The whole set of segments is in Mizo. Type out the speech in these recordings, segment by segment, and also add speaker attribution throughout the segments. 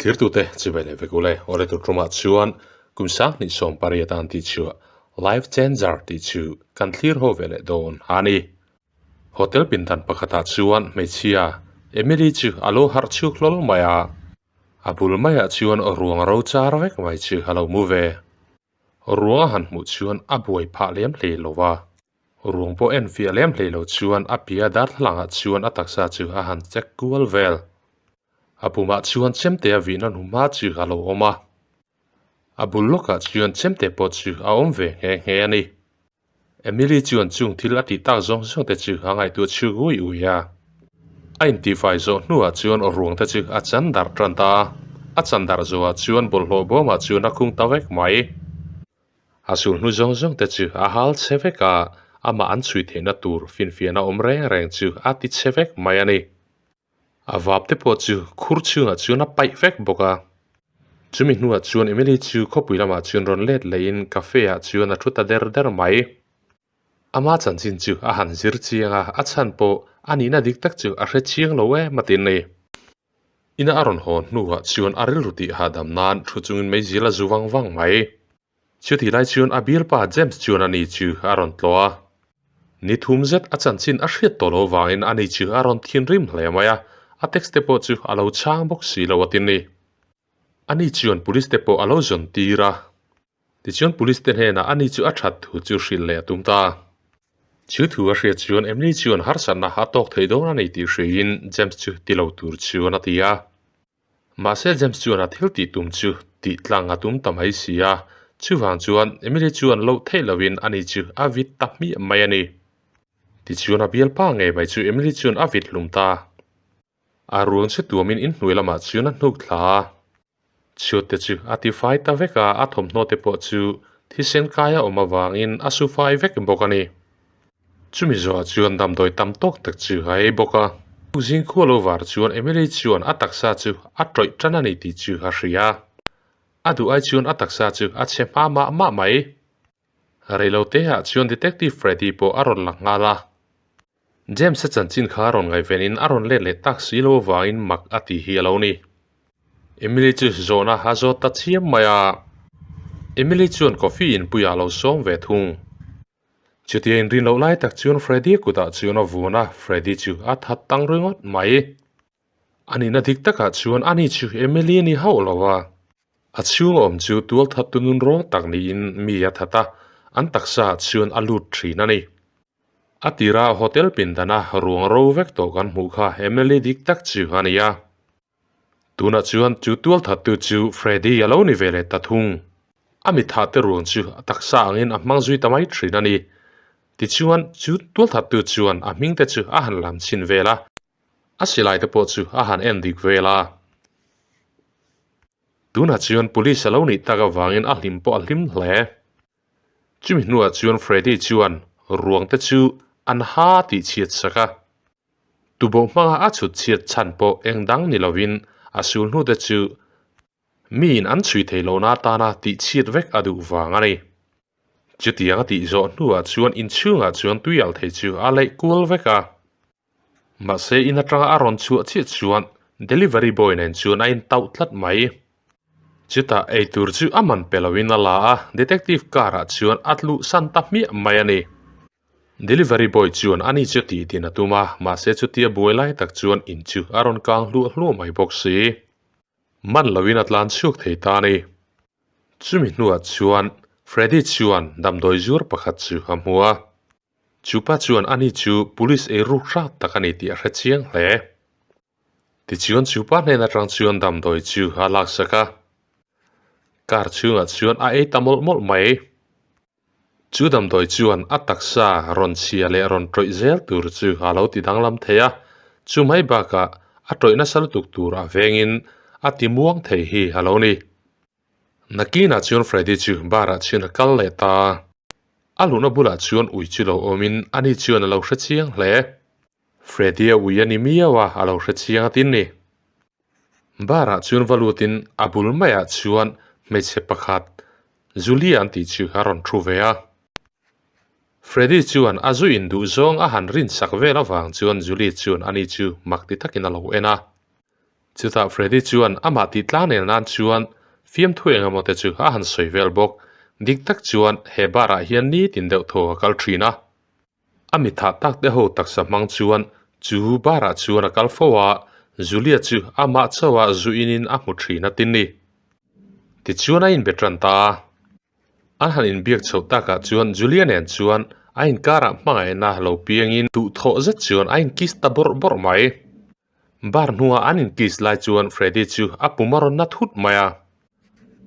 Speaker 1: Thlirtute chibai leh vek ule, awle tur tumah chuan kum sanghnih 18 an tih chu Life Changer tih chu kan thlir ho ve leh dawn a ni. Hotel pindan pakhatah chuan hmeichhia Emily chu a lo harh chhuk hlawl mai a, a bul maiah chuan ruang ro char vek mai chu a lo mu ve. Ruang a han hmuh chuan a buai phah lem hlei lo va. Ruang pawh en fiah lem hlei lo chuan a pia darthlalangah chuan a taksa chu a han check kual vel. A pumah chuan chemte a vihna hnu hma chu a lo awm a. A bul lawkah chuan chemte pawh chu a awm ve nghe nghe a ni. Emily chuan chung thil a tih tak zawng zawng te chu a ngaihtuah chhuk ui ui a. A intihfai zawh hnuah chuan ruang te chu a chan darh tan ta a. A chan darh zawhah chuan bawlhhlawh bawmah chuan a khung ta vek mai. A sulhnu zawng zawng te chu a hal chhe vek a, amah an chhui theihna tur finfiahna awm reng reng chu a ti chhe vek mai a ni. A vap te pawh chu khur chhungah chuan a paih vek bawk a. Chumi hnuah chuan Emily chu khawpui lamah chuan rawn let lehin cafe ah chuan a thu ta der der mai. Ama chanchin chu a han zir chiang a, a chhan pawh a nihna dik tak chu a hre chiang lo em a tin ni. Ina a rawn haw hnuah chuan a rilru tih hahdam nan thu chungin meizil a zu vang vang mai. Chutih lai chuan a bialpa James chuan ani chu a rawn tlawh a. Ni thum zet a chanchin a hriat tawh loh vangin ani chu a rawn thinrim hle mai a, a text te pawh chu a lo chhang bawk si lo a tin ni. Ani chuan police te pawh a lo zawn tir a. Tichuan police te hnenah ani chu a that thu chu hrilh leh a tum ta. Chu thu a hriat chuan Emily chuan harsatna a tawk thei dawn a ni tih hriin James chu ti lo tur chuan a ti a. Mahse James chuan a thil tih tum chu tih tlang a tum ta mai si a, chuvang chuan Emily chuan loh theih lohin ani chu a vit ta hmiah mai a ni. Tichuan a bialpa ngei mai chu Emily chuan a vit hlum ta. A ruang chu tuamin inhnuai lamah chuan a hnuk thla a. Chhut te chu a tifai ta vek a, a thawmhnaw te pawh chu thisen kai a awm avangin a su fai vek bawk a ni. Chumi zawhah chuan damdawi tam tawk tak chu a ei bawk a. Zing khua lo var chuan Emily chuan a taksa chu a tawih tan a ni tih chu a hria. A duh ai chuan a taksa chu a chhe hma mah mah mai. Reilote ah chuan Detective Freddy pawh a rawn la nghal a. James-a chanchin kha a rawn ngaihvenin a rawn let leh tak si lo avangin mak a tih hi a lo ni. Emily chu zawhna a zawt ta chiam mai a. Emily chuan coffee inpuiah a lo sawm ve thung. Chutia inrin loh lai tak chuan Freddy kutah chuan a vun a, Freddy chu a that tang ringawt mai. A nihna dik takah chuan ani chu Emily a ni hauh lo a. A chhung awm chu tualthat tu nun rawng tak niin mi a that a, an taksa ah chuan a lut thin a ni. A tira hotel pindana ruang ro vek tawh kan hmuh kha Emily dik tak chu a ni a. Tunah chuan chu tualthat tu chu Freddy a lo ni ve leh ta thung. A mitha te ruang chu a taksa angin a hmang zui ta mai thin a ni. Tichuan chu tualthat tu chuan a hming te chu a han lam chhin vel a. A silai te pawh chu a han en dik vel a. Tunah chuan police a lo nih tak avangin a hlim pawh a hlim hle. Chumi hnuah chuan Freddy chuan ruang te chu an ha tih chhiat sak a. Tuboh hmanga a chhut chhiat chhan pawh eng dang ni lovin a sul hnu te chu miin an chhui thei lohna atana tih chhiat vek a duh vang a ni. Chutiang a tih zawh hnuah chuan inchhungah chuan tui alh thei chu a leih kual vek a. Mahse in atanga a rawn chhuah chiah chuan delivery boy nen chuan a intauh tlat mai. Chutah eitur chu a man pe loin a la a, detective car ah chuan a tluh san ta hmiah mai a ni. Delivery boy chuan ani chu tih din a tum a, mahse chutia buai lai tak chuan in chu a rawn kang hluah hluah mai bawk si. Man loin a tlan chhuak thei ta a ni. Chumi hnuah chuan Freddy chuan damdawi zuar pakhat chu a hmu a. Chupa chuan ani chu police ei ruk hrat tak a ni tih a hre chiang hle. Tichuan chupa hnen atang chuan damdawi chu a laksak a. Car chhungah chuan a ei ta mawlh mawlh mai. Chu damdawi chuan a taksa rawn chhia leh rawn tawih zel tur chu a lo ti danglam thei a, chu mai bakah a tawih nasa lutuk tur a vengin a ti muang thei hi a lo ni. Nakinah chuan Freddy chu bar ah chuan a kal leh ta a, a luhna bulah chuan ui chu lo awmin ani chuan a lo hre chiang hle. Freddy a ui a ni miau a, a lo hre chiang a tin ni. Bar ah chuan va lutin a bul maiah chuan hmeichhe pakhat Julia an tih chu a rawn thu ve a. Freddy chuan a zu in duh zawng a han rin sak vel avang chuan Julie chuan ani chu mak ti takin a lo en a. Chutah Freddy chuan amah tih tlang nen nan chuan fiamthu eng emaw te chu a han sawi vel bawk. Dik tak chuan he bar ah hian nitin deuh thaw a kal thin a. A mithah tak te ho taksa hmang chuan chu bar ah chuan a kal fo a, Julia chu amah chauh a zu in in a hmu thin a tin ni. Tichuan a inbe tan ta a. An han inbiak chhoh takah chuan Julia nen chuan a inkarah hmangaihna lo piangin duhthawh zet chuan a inkiss ta bawrh bawrh mai. Bar hnungah an inkiss lai chuan Freddy chu a pum a rawn na thut mai a.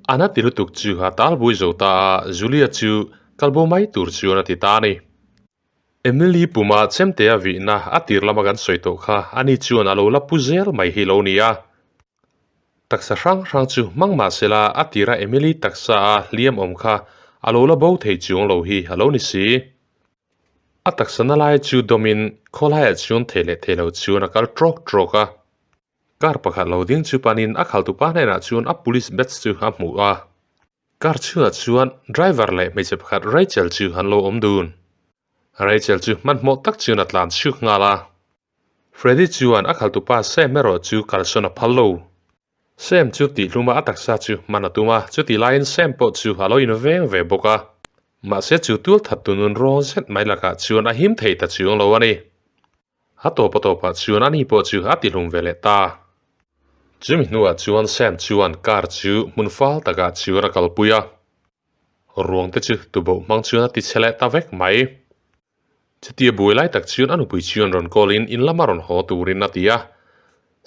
Speaker 1: A na ti lutuk chu a talbui zo ta a, Julia chu kalbo mai tur chuan a ti ta a ni. Emily puma chemte a vihna a tir lama kan sawi tawh kha ani chuan a lo la pu zel mai hi lo ni a. Taksa hrang hrang chu hmang mah sela a tira Emily taksa a hliam awm kha a lo la bo thei chuang lo hi a lo ni si. A taksa na lai chu dawmin khawlaiah chuan thei leh thei lo chuan a kal trawk trawk a. Car pakhat lo ding chu panin a khaltupa hnenah chuan a police badge chu a hmuh a. Car chhungah chuan driver leh hmeichhe pakhat Rachel chu an lo awm dun. Rachel chu hmanhmawh tak chuan a tlan chhuk nghal a. Freddy chuan a khaltupa Sam erawh chu kalsawn a phal lo. Sam chu tihhluma a taksa chu hman a tum a, chutih laiin Sam pawh chu a lo inveng ve bawk a. Mahse chu tual that tu nun rawng zet mai lakah chuan a him thei ta chuang lo a ni. A tawp a tawpah chuan ani pawh chu a tihlum ve leh ta. Chumi hnuah chuan Sam chuan car chu hmun fal takah chuan a kalpui a. Ruang te chu tuboh hmang chuan a tichhe leh ta vek mai. Chutia buai lai tak chuan a nupui chuan rawn call in in lama rawn haw turin a ti a.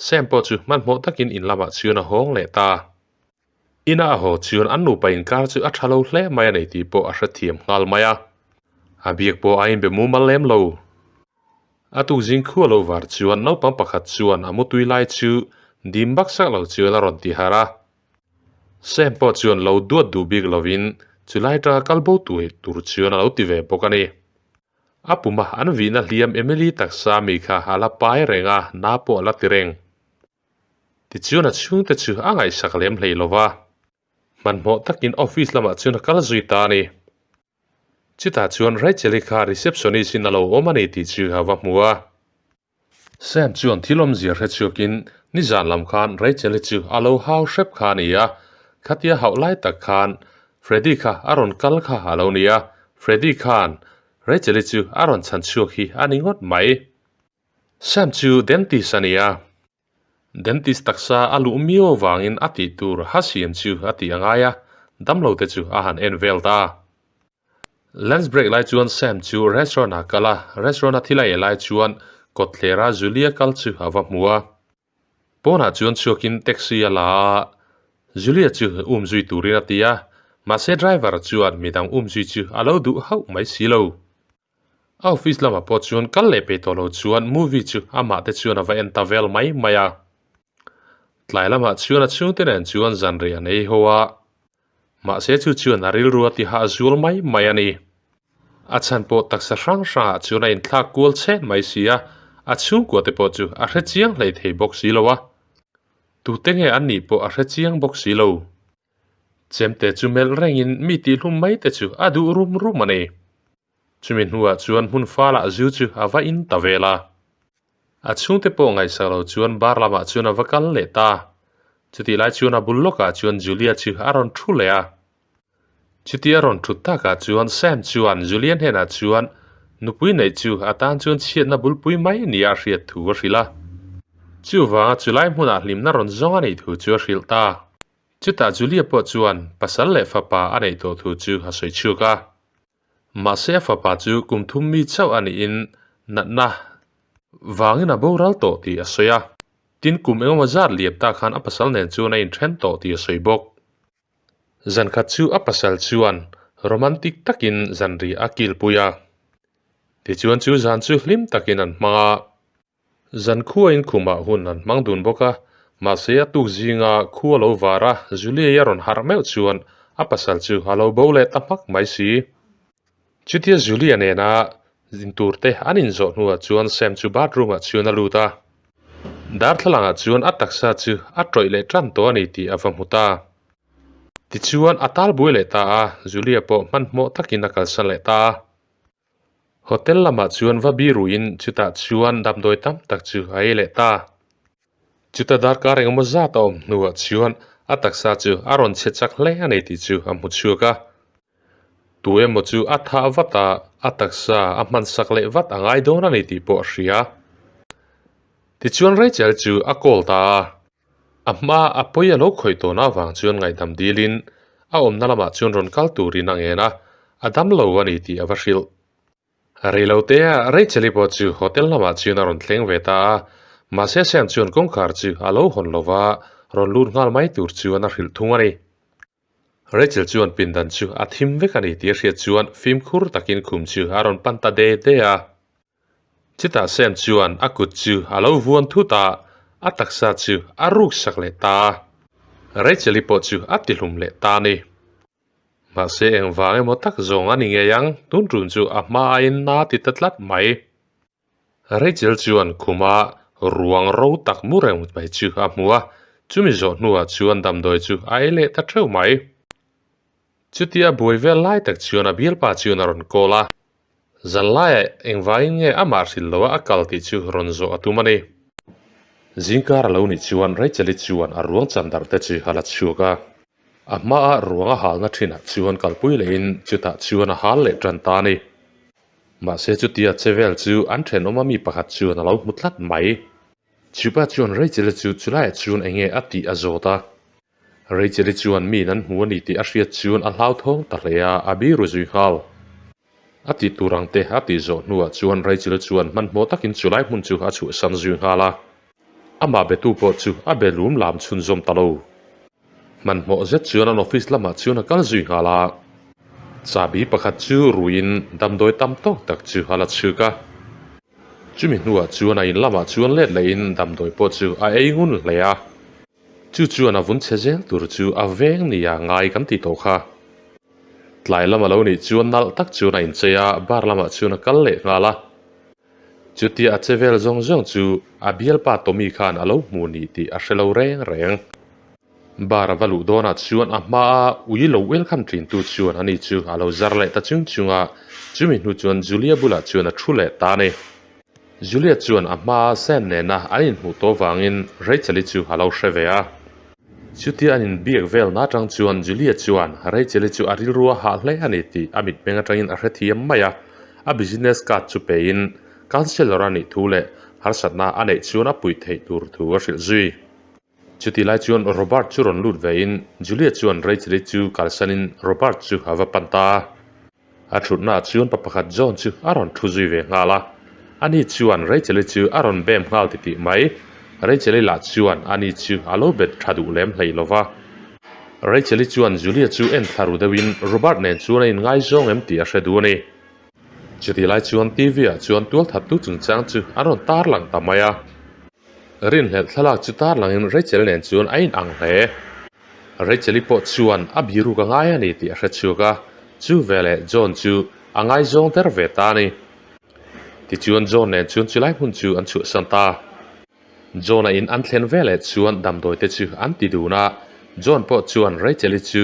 Speaker 1: Sam pawh chu hmanhmawh takin in lamah chuan a hawng leh ta. Ina a haw chuan an nupa inkar chu a tha lo hle mai a nei tih pawh a hrethiam nghal mai a. A biak pawh a inbe mumal lem lo. A tukzing khu a lo var chuan naupang pakhat chuan a mutui lai chu dim baksak lo chuan a rawn ti harh a. Sam pawh chuan lo duat duh bik lovin chulai atanga kal bo tur chuan a lo ti ve bawk a ni. A puma an vihna hliam Emily taksa mi kha a la pai reng a, na pawh a la ti reng. Tichuan a chhungte chu a ngaihsak lem hlei lo va, hmanhmawh takin office lamah chuan a kal zui ta a ni. Chutah chuan Rachel-i kha receptionist in a lo awm a ni tih chu a va hmu a. Sam chuan thil awmzia hre chhuakin nizan lam khan Rachel-i chu a lo hau hrep kha a ni a, khatia hauh lai tak khan Freddy kha a rawn kal kha a lo ni a, Freddy khan Rachel-i chu a rawn chhan chhuak hi a ni ngawt mai. Sam chu dentist a ni a, dentist taksa a luh miau avangin a tih tur ha siam chu a tih a ngai a, damlo te chu a han en vel ta. Lunch break lai chuan Sam chu restaurant ah kal a, restaurant a thil a ei lai chuan kawtthlera Julia kal chu a va hmu a. Pawnah chuan chhuakin taxi a la a, Julia chu um zui turin a ti a, mahse driver chuan midang um zui chu a lo duh hauh mai si lo. A office lamah pawh chuan kal leh peih tawh lo chuan movie chu amah te chuan a va en ta vel mai mai a. Tlai lamah chuan a chhungte nen chuan zanriah an ei ho a. Mahse chu chuan a rilru a ti hah zual mai mai a ni. A chhan pawh taksa hrang hrangah chuan a inthlak kual chhet mai si a, a chhungkua te pawh chu a hre chiang hlei thei bawk si lo a. Tute nge an nih pawh a hre chiang bawk si lo. Chemte chu melh rengin mi tihhlum mai te chu a duh rum rum a ni. Chumi hnuah chuan hmun falah zu chu a va in ta vel a. A chhungte pawh ngaihsak lo chuan bar lamah chuan a va kal leh ta. Chutih lai chuan a bul lawkah chuan Julia chu a rawn thu leh a. Chutia a rawn thut takah chuan Sam chuan Julia hnenah chuan nupui neih chu a tan chuan chhiatna bulpui mai nia a hriat thu a hrilh a. Chuvanga chulai hmunah hlimna rawn zawng a nih thu chu a hrilh ta. Chutah Julia pawh chuan pasal leh fapa a neih tawh thu chu a sawi chhuak a. Mahse a fapa chu kum thum mi chauh a niin natna vangin a boral tawh tih a sawi a. Tin kum engemaw zat liam ta khan a pasal nen chuan a inthen tawh tih a sawi bawk. Zankhat chu a pasal chuan romantic takin zanri a kilpui a. Tichuan chu zan chu hlim takin an hmang a. Zan khuain khumah hun an hmang dun bawk a, mahse a tuk zinga khu a lo var a, Julie-i a rawn harh meuh chuan a pasal chu a lo bo leh ta hmak mai si. Chutia Julie-a nena intur te an inzawh hnuah chuan Sam chu bathroom-ah chuan a lut a, darthlalangah chuan a taksa chu a tawih leh tan tawh a ni tih a va hmu ta. Tichuan a tal buai leh ta a, Julie-a pawh hmanhmawh takin a kalsan leh ta a. Hotel lamah chuan va biruin chutah chuan damdawi tam tak chu a ei leh ta. Chuta darkar engemaw zat a awm hnuah chuan a taksa chu a rawn chhe chak hle a ni tih chu a hmu chhuak a. Tu emaw chu a thah vat a, a taksa a hman sak leh vat a ngai dawn a ni tih pawh a hria. Tichuan Rachel chu a call ta a, a hma a pawi a lo khawih tawn avang chuan ngaihdam dilin a awmna lamah chuan rawn kal turin a ngen a, a dam lo a ni tih a va hrilh. Reilotea Rachel-i pawh chu hotel lamah chuan a rawn thleng ve ta a, mahse Sam chuan kawngkhar chu a lo hawn lova rawn lut nghal mai tur chuan a hrilh thung a ni. Rachel chuan pindan chu a thim vek a ni tih a hriat chuan fimkhur takin khum chu a rawn pan ta de de a. Chutah Sam chuan a kut chu a lo vuan thut a, a taksa chu a ruk sak leh ta a. Rachel-i pawh chu a tihlum leh ta a ni. Mahse engvang emaw tak zawng a ni ngei ang, tun ṭun chu a hma aiin na ti ta tlat mai. Rachel chuan khuma ruang ro tak mu reng mai chu a hmu a, chumi zawh hnuah chuan damdawi chu a ei leh ta theuh mai. Chutia buai vel lai tak chuan a bialpa chuan a rawn call a, zan laiah engvangin nge amah hrilh loa a kal tih chu rawn zawh a tum a ni. Zingkar a lo nih chuan Rachel-i chuan a ruang chan darh te chu a la chhuak a, a hmaa ruang a halna thinah chuan kalpui lehin chutah chuan a hal leh tan ta a ni. Mahse chutia che vel chu an thenawm a mi pakhat chuan a lo hmu tlat mai. Chupa chuan Rachel-i chu chulaiah chuan eng nge a tih a zawt a. Rachel-i chuan miin an hmu a ni tih a hriat chuan a hlauthawng ta hle a, a biru zui nghal. A tih tur ang te a tih zawh hnuah chuan Rachel chuan hmanhmawh takin chulai hmun chu a chhuahsan zui nghal a. Amah betu pawh chu a be lum lam chhunzawm ta lo. Hmanhmawh zet chuan an office lamah chuan a kal zui nghal a. Chahbi pakhat chu ruiin damdawi tam tawk tak chu a la chhuk a. Chumi hnuah chuan a in lamah chuan let lehin damdawi pawh chu a ei ngun hle a. Chu chuan a vun chhe zel tur chu a veng nia ngai kan ti tawh kha. Tlai lam a lo nih chuan nalh tak chuan a inchei a, bar lamah chuan a kal leh nghal a. Chutia a che vel zawng zawng chu a bialpa Tommy khan a lo hmu ni tih a hre lo reng reng. Bar a va luh dawnah chuan a hmaa ui lo welcome ṭintu chuan ani chu a lo zar leh ta chung chung a, chumi hnu chuan Julia bulah chuan a thu leh ta a ni. Julia chuan a hmaa Sam nena an inhmuh tawh vangin Rachel-i chu a lo hre ve a. Chutia an inbiak velna atang chuan Julia chuan Rachel-i chu a rilru a hah hle a ni tih a mitmeng atangin a hrethiam mai a. A business card chu pein counsellor a nih thu leh harsatna a neih chuan a puih theih tur thu a hrilh zui. Chutih lai chuan Robert chu rawn lut vein Julia chuan Rachel-i chu kalsanin Robert chu a va pan ta a. A thutnaah chuan pa pakhat John chu a rawn thu zui ve nghal a. Ani chuan Rachel-i chu a rawn bem nghal titih mai. Rachel-i lah chuan ani chu a lo bet tha duh lem hlei lo va. Rachel-i chuan Julia chu en thla ru deuhin Robert nen chuan a inngaizawng em tih a hre duh a ni. Chutih lai chuan TV-ah chuan tualthattu chungchang chu an rawn tarlang ta mai a. Rinhlelh thlalak chu tarlangin Rachel nen chuan a inang hle. Rachel-i pawh chuan a biruk a ngai a ni tih a hre chhuak a, chu veleh John chu a ngaizawng der ve ta a ni. Tichuan John nen chuan chulai hmun chu an chhuahsan ta. John-a in an thlen veleh chuan damdawi te chu an ti dun a, John pawh chuan Rachel-i chu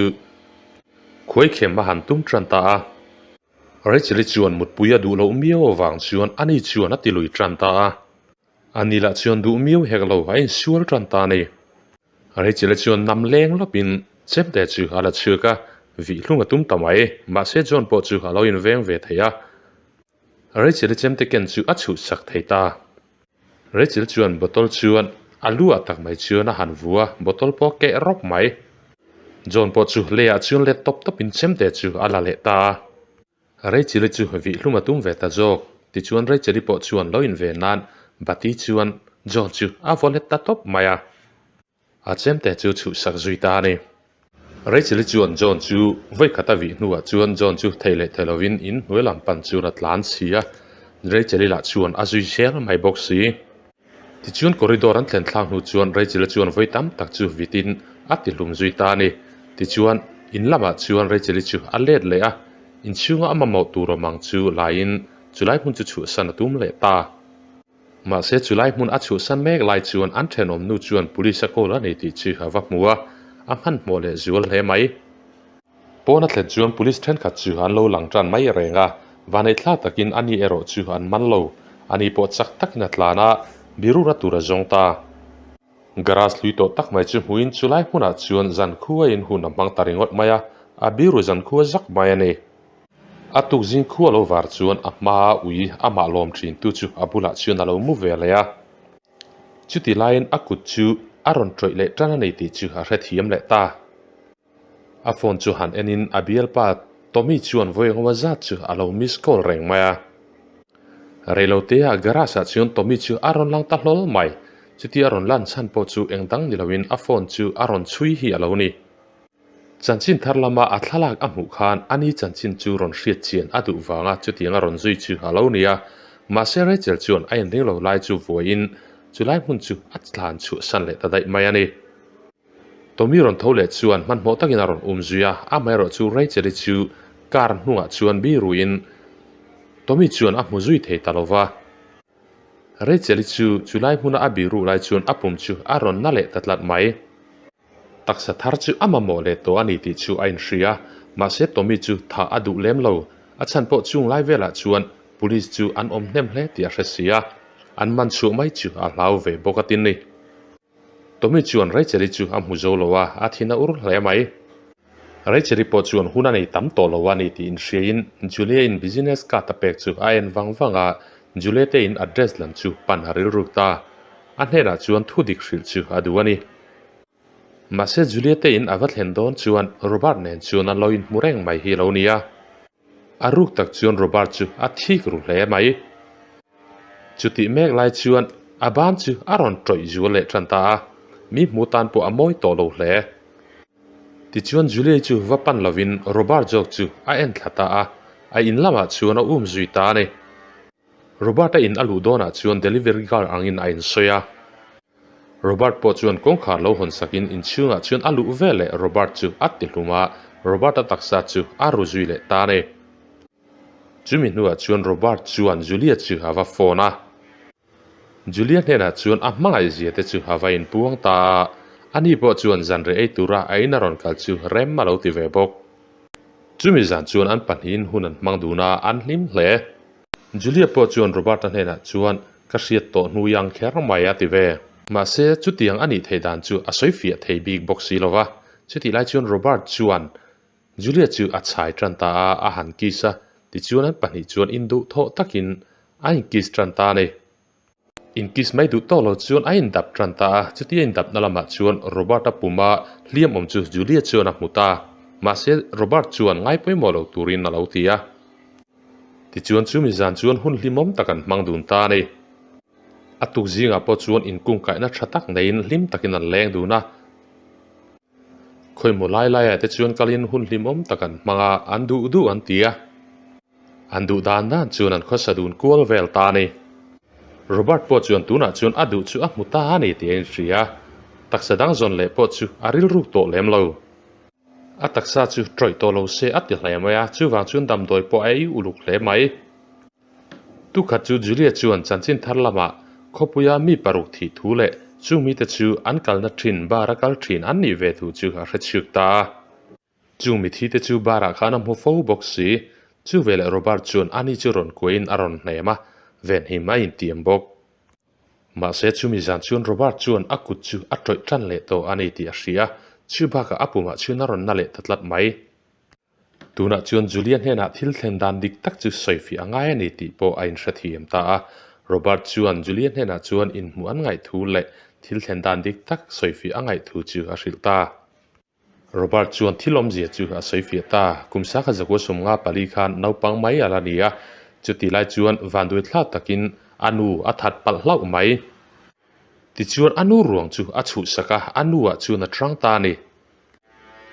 Speaker 1: khuaikhem a han tum tan ta a. Rachel-i chuan mutpui a duh loh miau avang chuan ani chuan a ti lui tan ta a. Ani lah chuan duh miau hek lo a insual tan ta a ni. Rachel-i chuan nam leng lawpin chemte chu a la chhuak a, vih hlung a tum ta mai. Mahse John pawh chu a lo inveng ve thei a, Rachel-i chemte ken chu a chhuhsak thei ta. Rachel chuan bottle chuan a lu ah tak mai chuan a han vu a, bottle pawh a keh rawp mai. John pawh chu leiah chuan let tawp tawpin chemte chu a la leh ta a. Rachel-i chu vih hlum a tum ve ta zawk. Tichuan Rachel-i pawh chuan lo in ve nan Bati chuan John chu a vaw let ta tawp mai a. A chemte chu chhuhsak zui ta a ni. Rachel-i chuan John chu vawi khat a vih hnuah chuan John chu thei leh thei lovin in hnuai lam pan chuan a tlan si a. Rachel-i lah chuan a zui zel mai bawk si. Tichuan corridor an thlen thlak hnu chuan Rachel-a chuan vawi tam tak chu vitin a ti hlum zui ta a ni. Tichuan in lamah chuan Rachel-i chu a let leh a, inchhunga a mamawh tur awm ang chu laiin chulai hmun chu chhuahsan a tum leh ta. Mahse chulai hmun a chhuahsan mek lai chuan an thenawm nu chuan police a call a nei tih chu a va hmu a, a hmanhmawh leh zual hle mai. Pawn a thlen chuan police thenkhat chu an lo lang tan mai reng a, vaneihthlak takin ani erawh chu an man lo. Ani pawh chak takin a tlan a, birura tur a zawng ta. Garage hlui tawh tak mai chu hmuin chulai hmunah chuan zankhua in hun a hmang ta ringawt mai a, a biru zankhua zak mai a ni. A tuk zing khua lo var chuan a hmaa ui amah lawm thin tu chu a bulah chuan a lo mu ve leh a. Chuti laiin a kut chu a rawn tawih leh tan a nei tih chu a hrethiam leh ta. A phone chu han enin a bialpa Tommy chuan vawi engemaw zat chu a lo miss call reng mai a. Reilotea garage ah chuan Tommy chu a rawn lang ta hlawl mai. Chutia a rawn lan chhan pawh chu eng dang ni loin a phone chu a rawn chhui hi a lo ni. Chanchin thar lama a thlalak a hmuh khan ani chanchin chu rawn hriat chian a duh vanga chutiang a rawn zui chu a lo ni a. Mahse Rachel chuan a inring lo lai chu vuaiin chulai hmun chu a tlan chhuahsan leh ta daih mai a ni. Tommy rawn tho leh chuan hmanhmawh takin a rawn um zui a, amaherawh chu Rachel-i chu car hnungah chuan bi ruiin Tommy chuan a hmu zui thei ta lo va. Rachel-i chu chulai hmuna a biruh lai chuan a pum chu a rawn na leh ta tlat mai. Taksa thar chu a mamawh leh tawh a ni tih chu a inhria, mahse Tommy chu thah a duh lem lo, a chhan pawh chung lai velah chuan Police chu an awm hnem hle tih a hre si a, an man chhuah mai chu a hlau ve bawk a tin ni. Tommy chuan Rachel-i chu a hmu zo lo a, a thin a ur hle mai. Rachel-i pawh chuan hun a nei tam tawh lo a ni tih inhriain Julia-in business card a pek chu a en vang vang a, Julia te in address lam chu pan a rilruk ta. A hnenah chuan thu dik hrilh chu a duh a ni. Mahse Julia te in a va thlen dawn chuan Robert nen chuan an lo inhmu reng mai hi a lo ni a. A ruk tak chuan Robert chu a thik ru hle mai. Chutih mek lai chuan a ban chu a rawn tawih zual leh tan ta a, mi hmu tan pawh a mawi tawh lo hle. Tichuan Julie chu va pan lovin Robert zawk chu a en thla ta a, a in lamah chuan a um zui ta a ni. Robert-a in a luh dawnah chuan delivery girl angin a insawi a. Robert pawh chuan kawngkhar lo hawn sakin inchhungah chuan a luh ve leh Robert chu a ti hlum a, Robert-a taksa chu a ru zui leh ta a ni. Chumi hnuah chuan Robert chuan Julia chu a va phone a. Julia hnenah chuan a hmangaih zia te chu a va inpuang ta a, ani pawh chuan zanreh ei tura a in a rawn kal chu rem a lo ti ve bawk. Chumi zan chuan an pahnihin hun an hmang dun a, an hlim hle. Julia pawh chuan Robert-a hnenah chuan ka hriat tawh hnu yang kher mai a ti ve. Mahse, chutiang a nih theih dan chu a sawi fiah thei bik bawk si lo va. Chutih lai chuan Robert chuan Julia chu a chhai tan ta a, a han kiss a, tichuan an pahnih chuan induh thawh takin a inkiss tan ta a ni. Inkiss mai duh tawk lo chuan a indap tan ta a, chutia indapna lamah chuan Robert-a puma hliam awm chu Julia chuan a hmu ta. Mahse, Robert chuan ngai pawimawh lo turin a lo ti a. Tichuan chumi zan chuan hun hlimawm tak an hmang dun ta a ni. A tuk zingah pawh chuan inkungkaihna tha tak neiin hlim takin an leng dun a. Khawimaw lai laiah te chuan kalin hun hlimawm tak an hmang a, an duh duh an ti a. An duh dan dan chuan an khawsa dun kual vel ta a ni. Robert pawh chuan tunah chuan a duh chu a hmu ta a ni tih a inhria. Taksa dang zawn leh pawh chu a rilruk tawh lem lo. A taksa chu tawih tawh lo se a ti hle mai a, chuvang chuan damdawi pawh a ei uluk hle mai. Tukhat chu Julia chuan chanchin thar lamah khawpuia mi paruk thih thu leh chung mite chu an kalna thin bar a kal thin an nih ve thu chu a hre chhiuk ta a. Chung mithi te chu bar ah khan a hmu fo bawk si. Chu veleh Robert chuan ani chu rawn kuahin a rawn hnem a, venhim a intiam bawk. Mahse chumi zan chuan Robert chuan a kut chu a tawih tan leh tawh a ni tih a hria, chu bakah a pumah chuan a rawn na leh ta tlat mai. Tunah chuan Julia hnenah thil thlen dan dik tak chu sawifiah a ngai a ni tih pawh a inhrethiam ta a. Robert chuan Julia hnenah chuan inhmuh an ngaih thu leh thil thlen dan dik tak sawifiah a ngaih thu chu a hrilh ta. Robert chuan thil awmzia chu a sawifiah ta. Kum sakha zakua 54 khan naupang mai a la ni a, chutih lai chuan vanduai thlak takin a nu a that palh hlauh mai. Tichuan a nu ruang chu a chhuhsak a, a nu ah chuan a hrang ta a ni.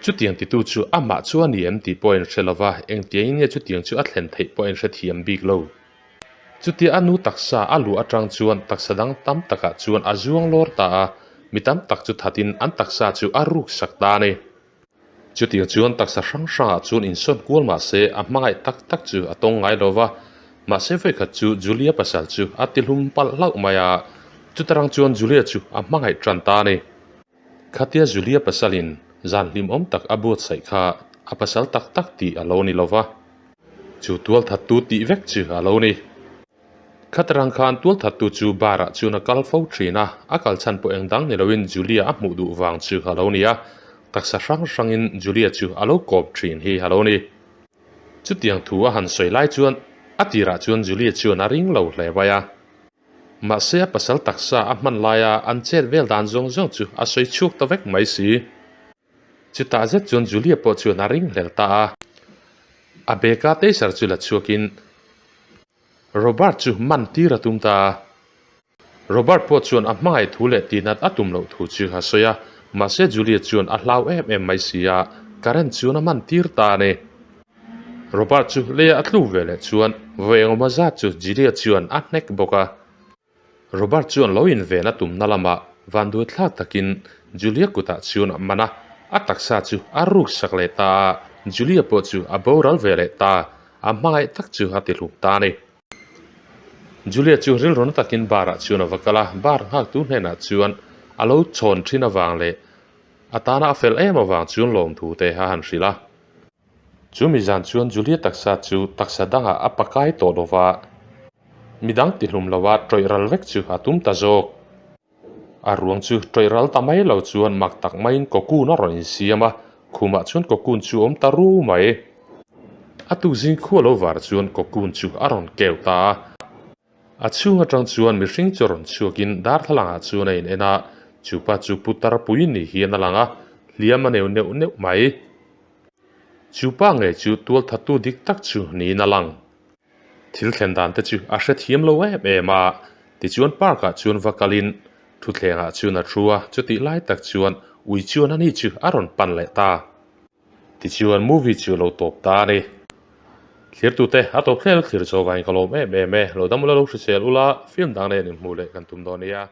Speaker 1: Chutiang titu chu amah chu a ni em tih pawh a inhre lo va, engtiangin nge chutiang chu a thlen theih pawh a inhre thiam bik lo. Chutia a nu taksa a luh atang chuan taksa dang tam takah chuan a zuang lawr ta a, mi tam tak chu thatin an taksa chu a ruk sak ta a ni. Chutiang chuan taksa hrang hrangah chuan insawn kual mah se a hmangaih tak tak chu a tawng ngai lo va, mahse vawikhat chu Julia pasal chu a tihlum palh hlauh mai a, chutarang chuan Julia chu a hmangaih tan ta a ni. Khatia Julia pasalin zan hlimawm tak a buatsaih kha a pasal tak tak tih a lo ni lo va. Chu tual thattu tih vek chu a lo ni. Khatarang khan tualthattu chu bar ah chuan a kal fo thin a, a kal chhan pawh eng dang ni loin Julia a hmuh duh vang chu a lo ni a, taksa hrang hrangin Julia chu a lo kawp thin hi a lo ni. Chutiang thu a han sawi lai chuan a tirah chuan Julia chuan a ring lo hle mai a. Mahse a pasal taksa a hman laia an chet vel dan zawng zawng chu a sawi chhuak ta vek mai si. Chutah zet chuan Julia pawh chuan a ring hlel ta a. A beka taser chu la chhuakin Robert chu man tir a tum ta a. Robert pawh chuan a hmangaih thu leh tihnat a tum loh thu chu a sawi a, mahse Julia chuan a hlau em em mai si a, current chuan a man tir ta a ni. Robert chu leiah a tlu ve leh chuan vawi engemaw zat chu Julia chuan a hnek bawk a. Robert chuan lo inven a tumna lamah vanduai thlak takin Julia kutah chuan a man a, a taksa chu a ruk sak leh ta a, Julia pawh chu a boral ve leh ta, a hmangaih tak chu a ti hlum ta a ni. Julia chu rilru na takin bar ah chuan a va kal a, bar nghaktu hnenah chuan a lo chhawn thin avang leh a tana a fel em avang chuan lawmthu te a han hrilh a. Chu mi zan chuan Julia taksa chu taksa dangah a pakai tawh lo va, midang tihlum lova tawih ral vek chu a tum ta zawk. A ruang chu tawih ral ta mai lo chuan mak tak maiin cocoon a rawn insiam a, khumah chuan cocoon chu a awm ta ru mai. A tukzing khua lo var chuan cocoon chu a rawn keu ta a. A chhung atang chuan mihring chu rawn chhuakin darthlalangah chuan a in en a, chupa chu putar pui ni hian a lang a, hliam a neu neuh neuh mai. Chupa ngei chu tualthattu dik tak chu niin a lang. Thil thlen dan te chu a hrethiam lo em em a, tichuan park ah chuan va kalin thutthlengah chuan a thu a, chutih lai tak chuan ui chuan ani chu a rawn pan leh ta. Tichuan movie chu lo tawp ta a ni. Thlirtute a tawp thleng thlir chauh vangin ka lawm em em e, lo dam ula lo hrisel ula, film dang nen inhmuh leh kan tum dawn nia.